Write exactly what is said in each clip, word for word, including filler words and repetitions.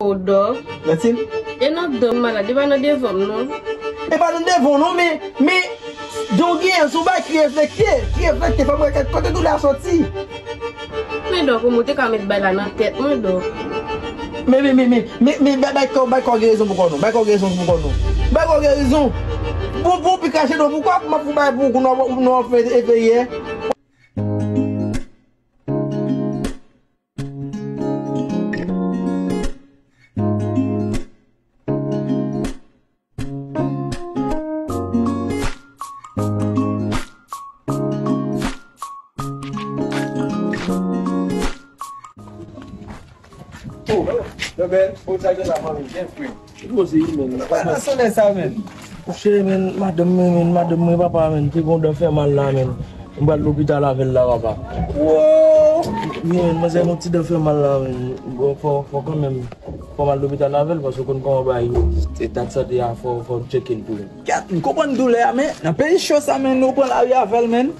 Odò. Nan ti m? E nan dan m malad, e pa nan devan m non. E pa nan devan w non, men, men, dan w genyen, se yon bagay ki reflekte, ki reflekte, fò m wè kote doulè a soti. Men Dòk, ou te ka met bay la nan tèt mwen, Dòk. Men, men, men, men, men, men, bay, bay kò, bay kò gen rezon pou kò nou. Bay kò gen rezon pou kò nou. Bay kò gen rezon. Pou, pou, pi krache non, poukwa m ap fou bay pou, pou nou, nou ap fè efè yè? Oh, Nobel, oh, sa gen la fanmi byen fre. Ki koze wi, men? Wè, nan solèy sa, men. Monchè, men, madanm mwen, men, madanm mwen, papa, men, te gon dan fè mal la, men. M pral lopital avè l la, papa. Wo! Wi, men, manzè, yon ti dan fè mal la, men. Bon, fò, fò kanmenm, fò m al lopital avè l, paske w konn kòman bagay yo, etat sante a, fò, fò m tcheke l tou. Gad, m konprann doulè a, men, nan peyi cho sa, men, nou pran lari avè l, men.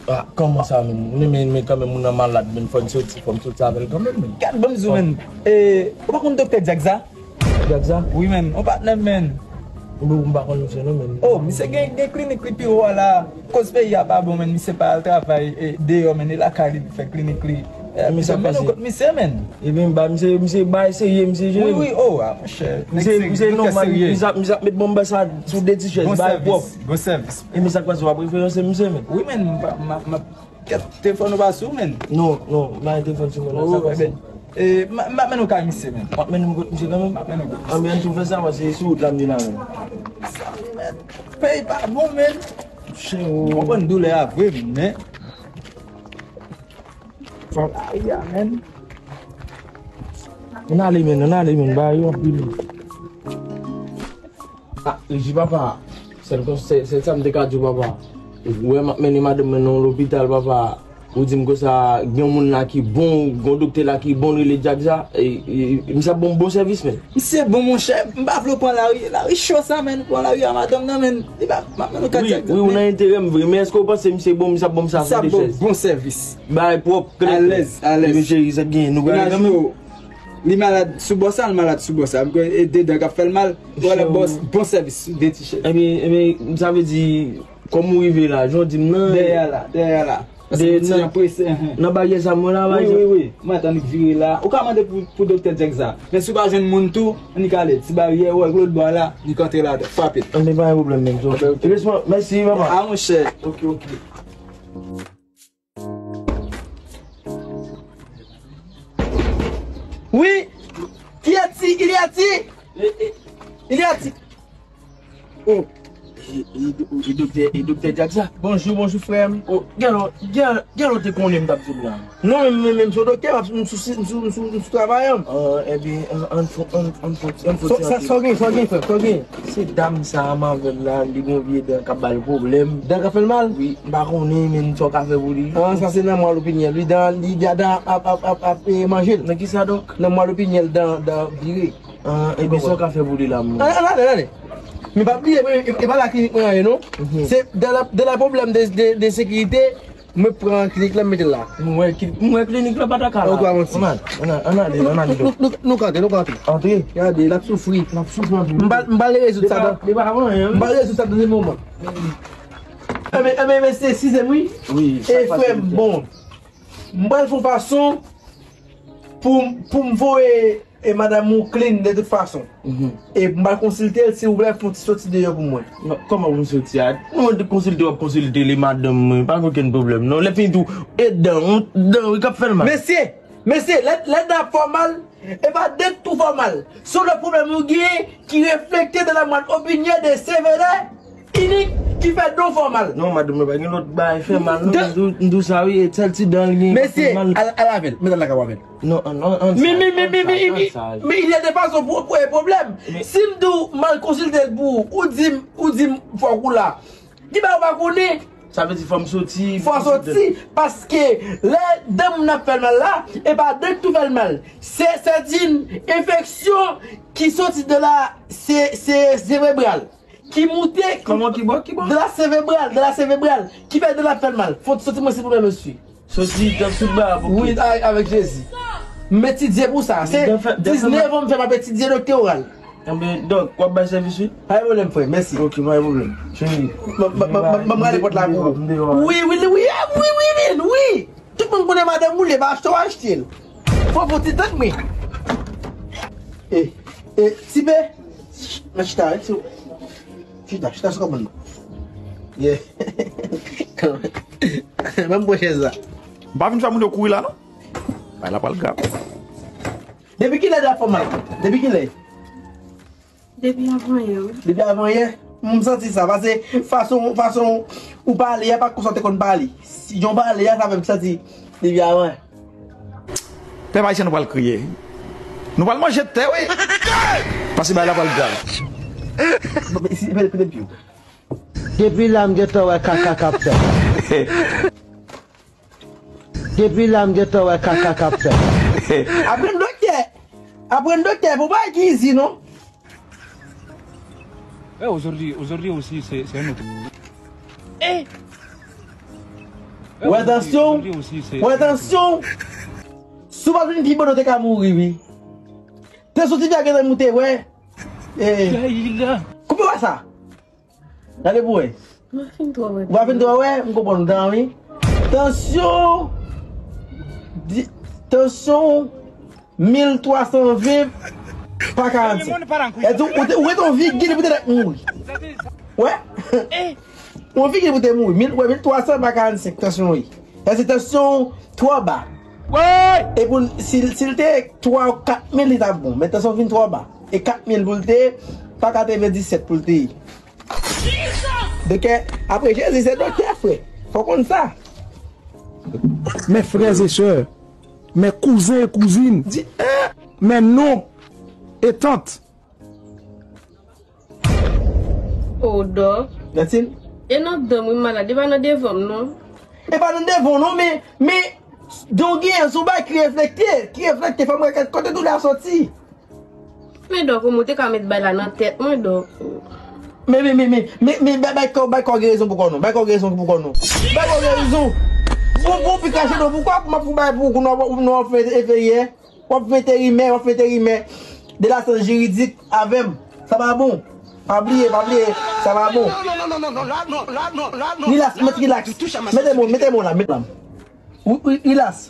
Ah, kòman sa, men? Men, men, men kanmenm, moun nan malad, men, fò m soti, fò m soti avè l kanmenm, men. Gad, ban m di w, men. E, ou pa konn doktè Jacksa? Jacksa? Wi, men, yon patnè m, men. Bon, m pa konn misye non, men. Oh, misye gen, gen klinik li pi wo a la. Koz peyi a pa bon, men, misye pa al travay, e, deyò, men, e lakay li fè klinik li. E, men sa k pase? Kot misye, men. Ebyen, ba, misye, misye, ba, eseye, misye jere. Wi, wi, oh, ah, monchè. Misye, misye nòmal, misye ap, misye ap met bonm sa sou de ti chèz, bay pwòp. Bon sèvis, bon sèvis. E men sa k pase, w ap referanse misye, men? Wi, men, m pa, m ap, m ap, kèt, telefòn ou pa sou, men? Non, non, m pa gen telefòn sou mwen, non, sa k pase? E, m ap, m ap mennen w kay misye, men. W ap mennen m kot misye kanmenm? M ap mennen w kot misye. Anben, ann tou fè sa, paske se sou wout la m ye la, men. Sa, men, peyi pa bon, men. Monchè, o. M konprann doulè a vre, men. Fò lari a, men. Ann ale, men, ann ale, men, bagay yo anpil. Ah, Regi, papa, sèl kon-, sèl, sèl sa m te ka di w, papa. Ou wè m ap mennen madanm mwen nan yon lopital, papa. Ou di m konsa, gen yon moun la ki bon, gen yon doktè la ki bon, l rele Jacksa. E, e, e, misye ap ban m bon sèvis, men. Misye bon, monchè, m pa vle w pran lari, lari cho sa, men, pran lari a madanm nan, men, li pa, m ap mennen w kay Jacksa. Wi, wi, ou nan enterè m vre, men èske w panse misye bon, misye ap ban m sa sou de chèz? Misye ap ban w bon sèvis. Bagay pwòp, klè. Alèz, alèz. Ebyen, cheri, sa k genyen, nou prale kanmenm? Li malad sou bò sa, li malad sou bò sa. M kwè e de dan k ap fè l mal. Wè lè bòs, bon sèvis, de ti chèz. Ebyen, ebyen, sa vle di, kòm ou rive la, jan w di m nan. Dèyè a la, dèyè a la. Paske m ti jan prese, enhen. Nan baryè sa m wè la, pa egzanp. Wi, wi, wi. Mwen t annik vire la. Ou ka mande pou, pou doktè Jacksa. Men si w pa jwenn moun tou, annik ale. Ti baryè, ou wè, lòt bò a la, annik antre ladan. Frape. Anben, pa gen pwoblèm, men. Anben, ok. Mèsi, papa. Ah, monchè. Ok, ok. Oui. Qui est-il? Il est ici. Il est ici. Oh. E, e, e, e doktè, e doktè Jacksa? Bonjou, bonjou, frè m. Oh, genlè, genlè, genlè w te konnen m t ap vin la. Non, men, men, men, m se yon doktè, m ap, m sou, m sou, m sou, m sou travay an. Ah, ebyen, an, an fon, an, an fon, an fon ti antre. Sa, sa w gen, sa w gen, frè, sa w gen? Se dam sa a m avè l la, li gen yon vye dan k ap ba l pwoblèm. Dan k ap fè l mal? Wi, m pa konnen, men sa w ka fè pou li. Ah, sa se nan mwa lopinyèl, wi, dan, li, dan, dan ap, ap, ap, ap, e, manje l. Nan kisa donk? Nan mwa lopinyèl, dan, dan vire. Ah, ebyen, sa w ka fè pou li la, m. Ann, ann ale, ann ale. Men pa bliye, mwen, e, e pa la klinik mwen an ye, non. Mhm. Se de la, de la pwoblèm de, de, de sekirite, mwen pran klinik la, m mete l la. Mwen wè kli-, mwen wè klinik la pa ta ka la. Ou pa manti. Ann al, ann al, ann ale, ann ale, donk. Nou, nou, nou, nou ka antre, nou ka antre. Antre. Gade, l ap soufri. L ap soufri anpil. M pa, m pa le rezoud sa dan. Li pa, li pa bon, hein. M pa le rezoud sa nan moman. Enben, enben, mesye, eskize m, wi. Wi, sa k pase, doktè? E frè m, bon. M pral fè yon fason pou, pou m voye e madanm ou clean de tout fason. Mhm. E m pral konsilte l, silvouplè, fè yon ti soti deyò pou mwen. Non, kòman pou m soti a? Mwen te konsilte, w ap konsilte li, madanm mwen, pa gen okenn pwoblèm, non. Lè fini tou, e dan, yon dan, wi, k ap fè l mal. Mesye, mesye, lè, lè dan ap fè w mal, e pa de tout fè w mal. Se yon lòt pwoblèm ou genyen ki reflekte de la moelle épinière de Séverin. Inik ki fè dan w fè w mal. Non, madanm mwen pa gen lòt bagay fè mal, non. M di w, m di w sa, wi, e sèl ti dan l gen k ap fè mal. Mesye, al, al avè l, met al lakay ou avè l. Non, an, an, an, mi, mi, mi, mi, mi, mi, mi, il y a des façons pour, pour un problème. Si m di w m al konsilte l pou ou, ou di m, ou di m fòk ou la. Di ba ou pa konnen. Sa vle di fò m soti. Fò w soti, paske lè dan moun ap fè l mal la, e pa dan k tou fè l mal. Se, c'est une infection qui sortit de la, c'est, c'est cérébral. Ki moute, kòman, ki bò, ki bò? De la cérébral, de la cérébral, ki fè dan l ap fè l mal. Fò w soti mwen silvouplè, mesye. Soti, t ap sou ba, wi, a-, avèk Jezi. M etidye pou sa. Se diznèf an m fè m ap etidye doktè oral. Enben, dòk, w ap bay sèvis, wi? Pa gen pwoblèm, frè. Mèsi. Ok, pa gen pwoblèm. Cheri. M ap rale pòt la pou ou. Wi, wi, wi, wi, wi, wi. Tout moun konnen madanm ou, li pa achte, w achte l. Fò pou ti tante mwen. E, e, Tipe. Mwen chita, wi, sou. Chita, chita sou kòmand mwen. Yeah. Ban m pran chèz la. M pa vin fè moun yo kouri la, non. Bay la pral grav. Depi kilè la fè mal? Depi kilè? Depi avanyè, wi. Depi avanyè? M santi sa, paske fason, fason ou pale a, pa konsa w te konn pale. Si jan w pale a, sa fè m santi depi avanyè. Pèp ayisyen, nou pral kriye. Nou pral manje tè, wi. Paske bay la pral grav. Bon, men si, men, men, men, Depi la m gentan wè kaka k ap fèt. Depi la m gentan wè kaka k ap fèt. Aprann doktè. Aprann doktè, pou bay ki izi, non? Eh, aujourd'hui, aujourd'hui aussi, c'est, c'est un autre. Eh! Wè tansyon, wè tansyon. Si w pa t vin pi bonè, w te ka mouri, wi. Tansyon ti fi a gentan moute, wè. Eh. Koupe wè sa. Gade pou wè. Mwen fin twò wè. Ou pa fin twò wè, m konprann ou ta anvi. Tansyon, di, tansyon mil twa san ven pa karannsenk. E di, ou te, ou rete yon vigil pou te mouri. Wè? Yon vigil pou te mouri. Mil, wè, mil twa san pa karannsenk, tansyon wi. Sa se tansyon twò ba. E pou, si, si l te twa ou kat mil, li t ap bon. Men tansyon vin twò ba. E kat mil pou l te, pa katrevenndisèt pou l te ye. Doktè, apre Jezi, se doktè, frè. Fò konn sa. Mes frères et sœurs, mes cousins et cousines, mes noms et tantes. O, dòk. Gad si l. E nan dan m wi malad, e pa nan devan m non. E pa nan devan w non, men, men, dan w genyen sou bay ki reflekte, ki reflekte, fò m wè kote doulè a soti. Men dòk, ou te ka met bay la nan tèt mwen, dòk. Men, men, men, men, men, men, bay, bay kò, bay kò gerezon pou kò nou. Bay kò gerezon pou kò nou. Bay kò gerezon. Bon, bon, pi krache non, poukwa pou m ap fou bay pou nou, nou ap fè enferyè? W ap fè enterimè, w ap fè enterimè. De la sans jiridik avè m. Sa pa bon. Pa bliye, pa bliye. Sa pa bon. Relax, mèt relax. Mete mo, mete mo la, mete la. Wi, wi, relax.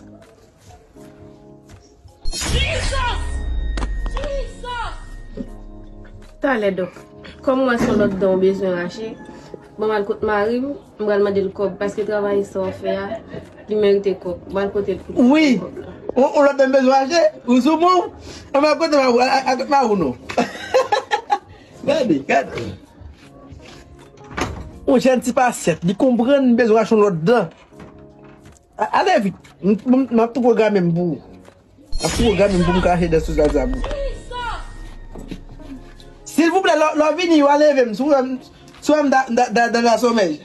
Talè, dòk. Kòm mwen se yon lòt dan w bezwen rache, ban m al kot mari m, m pral mande l kòb, paske travay sa w ap fè a, li merite kòb. M pral pote l pou li. Wi. Kòb la. Yon, yon lòt dan m bezwen rache, ou sou bon? Anben, al kote mari w, al, al, al kot mari w non. Gade, gade. Yon jèn ti pasyèt, li konprann m bezwen rache yon lòt dan. A-, ale vit. M, m, m ap tou pwograme m pou ou. M ap tou pwograme m pou m ka achte dan sou zazabou. Silvouplè, lè, lè w vini, w a leve m. Si w wè m, si w wè m da, da, da, dans la somèy.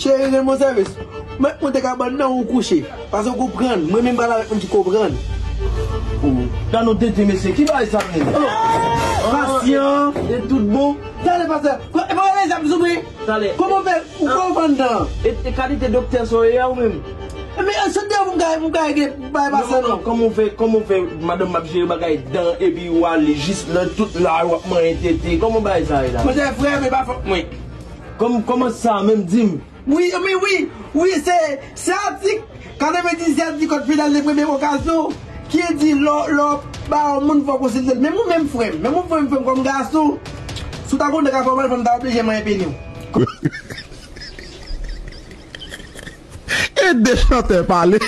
Cheri, rann mwen sèvis. Mwen, mwen te ka ban nan ou kouche. Paske w konprann. Mwen menm pale avèk moun ki konprann. Gad nou tenten, mesye. Ki bagay sa menm? Pasyan, e tout bon. Talè, pastè. Ko-, e pa wè lèzam sou mwen? Talè. Kòman w fè, ou konprann dan? E, e kalite doktè sa w ye a ou menm? E men, sot deyò pou m ka, pou m ka regle bagay pastè non. Kòman w fè, kòman w fè, madanm m ap jere bagay dan, epi w ale jis nan tout la, w ap manyen tete. Kòman bagay sa ye la? Monchè, frè m, e pa fòt mwen. Kòm-, kòman sa menm, di m? Wi, wi, wi, wi, se, se atik katrevendiznèf di kòd penal de premye okazyon ki di lè, lè w ba yon moun fò w konsilte l. Menm ou menm frè m, menm ou frè m, frè m kòm gason, si w ta konn de ka fè w mal, fò m ta oblije manyen peni w. E de chantè pale.